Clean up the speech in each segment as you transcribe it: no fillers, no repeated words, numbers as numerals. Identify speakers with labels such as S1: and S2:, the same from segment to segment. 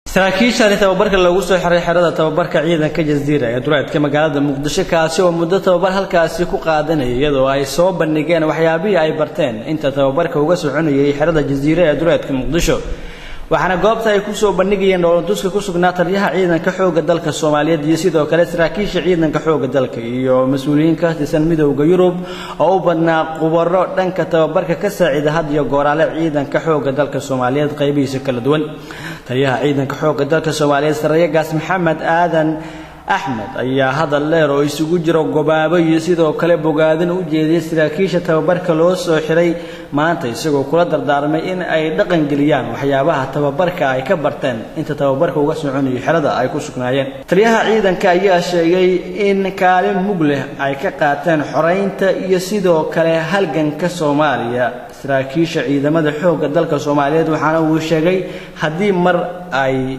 S1: Saraakiishani tababarka lagu soo xiray xerada tababarka ciidanka Jaziira ee duleedka magaalada Muqdisho, kaasi oo muddo tababar halkaasi ku qaadanayay, iyadoo ay soo bandhigeen waxyaabihii ay barteen inta tababarka uga soconayay xerada Jaziira ee duleedka Muqdisho. Waxaana goobta ay ku soo bandhigayeen dhoolatuska ku sugnaa taliyaha ciidanka xoogga dalka Soomaaliyeed iyo sidoo kale saraakiisha ciidanka xoogga dalka iyo mas-uuliyiin ka tirsan Midowda Yurub oo u badnaa khubaro dhanka tababarka ka saacida had iyo gooraale ciidanka xoogga dalka Soomaaliyeed qaybihiisa kala duwan. Taliyaha ciidanka xoogga dalka Soomaaliyeed, Saraakiil Maxamed Aadan Axmed, ayaa hadal dheer oo isugu jiro gobaabo iyo sidoo kale bogaadin u jeediyay saraakiisha tababarka loo soo xiray maanta, isagoo kula dardaarmay in ay dhaqan geliyaan waxyaabaha tababarka ay ka barteen inta tababarka uga soconayo xerada ay ku sugnaayeen. Taliyaha ciidanka ayaa sheegay in kaalin mug leh ay ka qaateen xoreynta iyo sidoo kale halganka Soomaaliya saraakiisha ciidamada xoogga dalka Soomaaliyeed, waxaana uu sheegay haddii mar ay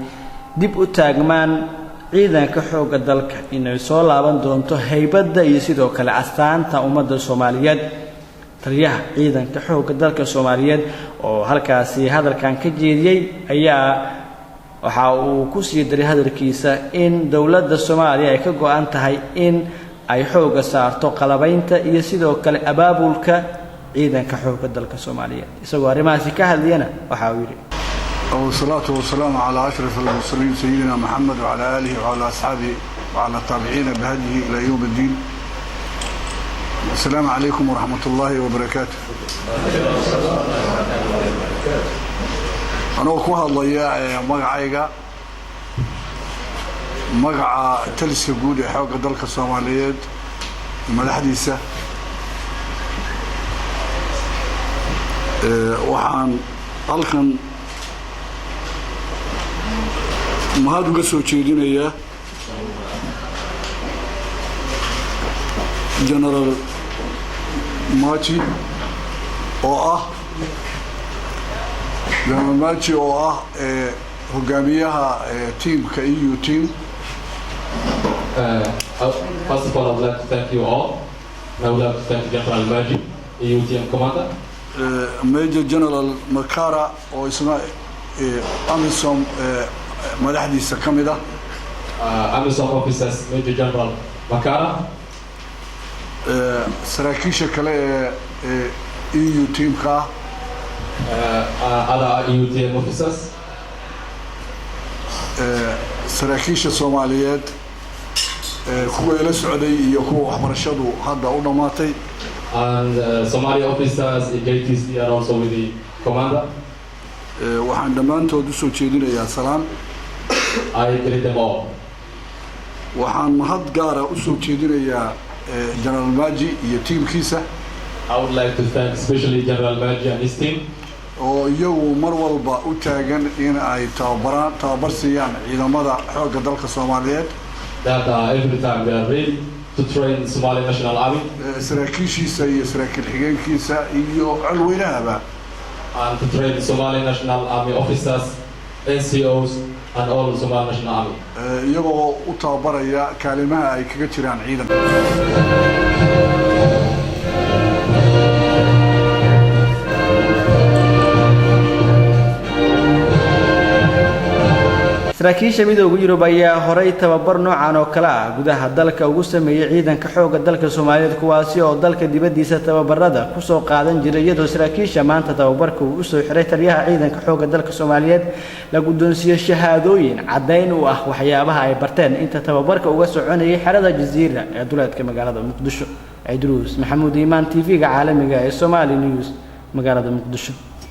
S1: dib u taagmaan ciidanka xoogga dalka inay soo laaban doonto haybadda iyo sidoo kale astaanta ummadda Soomaaliyeed. Taliyaha ciidanka xoogga dalka Soomaaliyeed oo halkaasi hadalkan ka jeediyey ayaa waxa uu ku sii daray hadalkiisa in dowladda Soomaaliya ay ka go'an tahay in ay xoogga saarto qalabaynta iyo sidoo kale abaabulka ciidanka xoogga dalka Soomaaliyeed. Isagoo arrimahaasi ka hadlayana waxa uu yidhi:
S2: والصلاة والسلام على أشرف المرسلين، سيدنا محمد وعلى آله وعلى أصحابه وعلى التابعين بهديه إلى يوم الدين. السلام عليكم ورحمة الله وبركاته. أنا ku hadlaya magacayga, magaca taliska guud ee xoogga dalka Soomaaliyeed, madaxdiisa, waxaan halkan mahad uga soo jeedinayaa General Maji oo ah General Maji oo ah hogaamiyaha teamka EU team.
S3: First of all, I would like to thank you all. And I would like to thank General Maji, EUTM commander.
S2: Major General Makara oo isna AMISOM madaxdiisa ka mid ah.
S3: AMISOM officers, Major General Makara.
S2: Saraakiisha kale ee EU teamka ah.
S3: Other EUTM officers.
S2: Saraakiisha Soomaaliyeed, kuwa ila socday iyo kuwa waxbarashadu hadda u dhammaatay.
S3: And Somali officers in JTC and also with the commander.
S2: Waxaan dhammaantood usoo jeedinayaa salaan.
S3: I greet them all.
S2: Waxaan mahad gaara usoo jeedinayaa General Maji iyo tiimkiisa,
S3: I would like to thank especially General Maji and his team,
S2: oo iyagu mar walba u taagan in ay tababaraan, tababar siiyaan ciidamada xoogga dalka Soomaaliyeed,
S3: that every time they are ready to train Somali National Army,
S2: saraakiishiisa iyo saraakiil xigeenkiisa iyo colweynahaba,
S3: and to train Somali National Army officers, NCOs, and all Somali National Army,
S2: iyagoo u tababaraya kaalimaha ay kaga jiraan ciidanka.
S1: Saraakiisha Midowda Yurub ayaa horay tababar noocan oo kale ah gudaha dalka ugu sameeyey ciidanka xoogga dalka Soomaaliyeed, kuwaasi oo dalka dibaddiisa tababarada kusoo qaadan jiray, iyadoo saraakiisha maanta tababarka uu usoo xiray taliyaha ciidanka xoogga dalka Soomaaliyeed la guddoonsiiyey shahaadooyin caddayn u ah waxyaabaha ay barteen inta tababarka uga soconayay xerada Jaziira ee duleedka magaalada Muqdisho. Cidruus Maxamuud Iimaan, TV-ga caalamiga ee Somali News, magaalada Muqdisho.